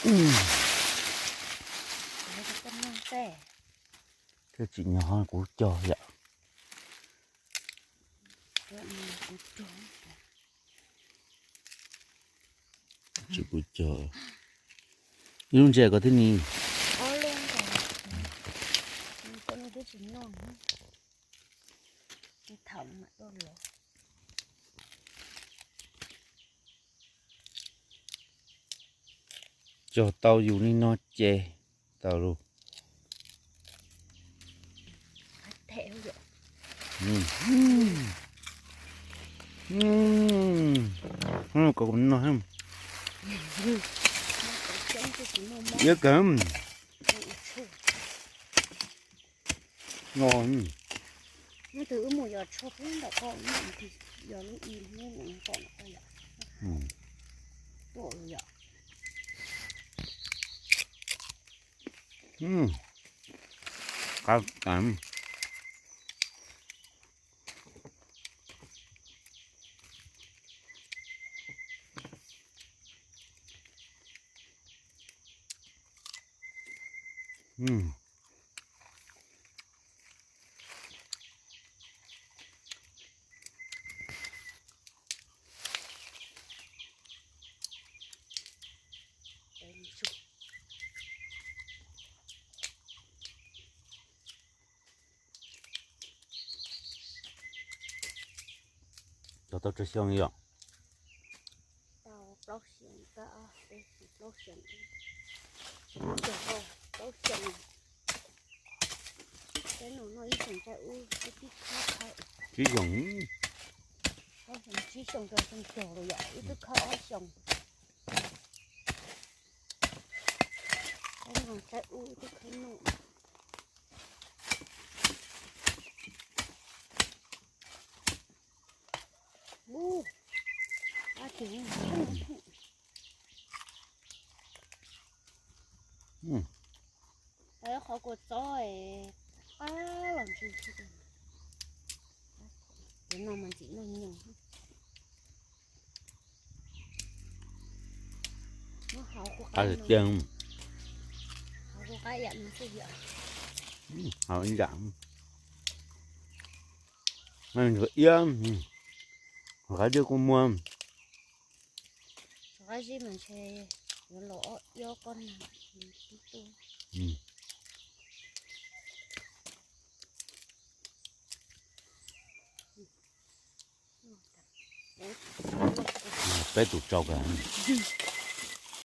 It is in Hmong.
Koj tsis nyob kuv cog yom. Tsis kuv cog. Ib lub ntsia ko thiab ni. Cog tau yus li no ces tau lawm. Kom no, iab kawg. Nyob twg wb mus yos tshuaj pub ntawm koj, yog lub i pom no koj yom. Tuaj yom. Qab tas. Cog tau tsawg xyoo yom? Tau plaub xyoo, plaub xyoo, plaub xyoo. Peb no noj ib xyoos caij ub, ib tib khawb khawb. Tsib xyoos. Plaub xyoo, tsib xyoo rau xyoo caug los yom, ib tib khawb ob xyoos. Peb no caij ub ib tib khawb noj. Qhov kua txob qab los ntsis, no mas ntxim noj nyoos. Qab tiag. Haus ib yam, qab tiag kuj muag. Qab zib mas ntshe yuav los ob iab koj na. Peb tus tsau kawg.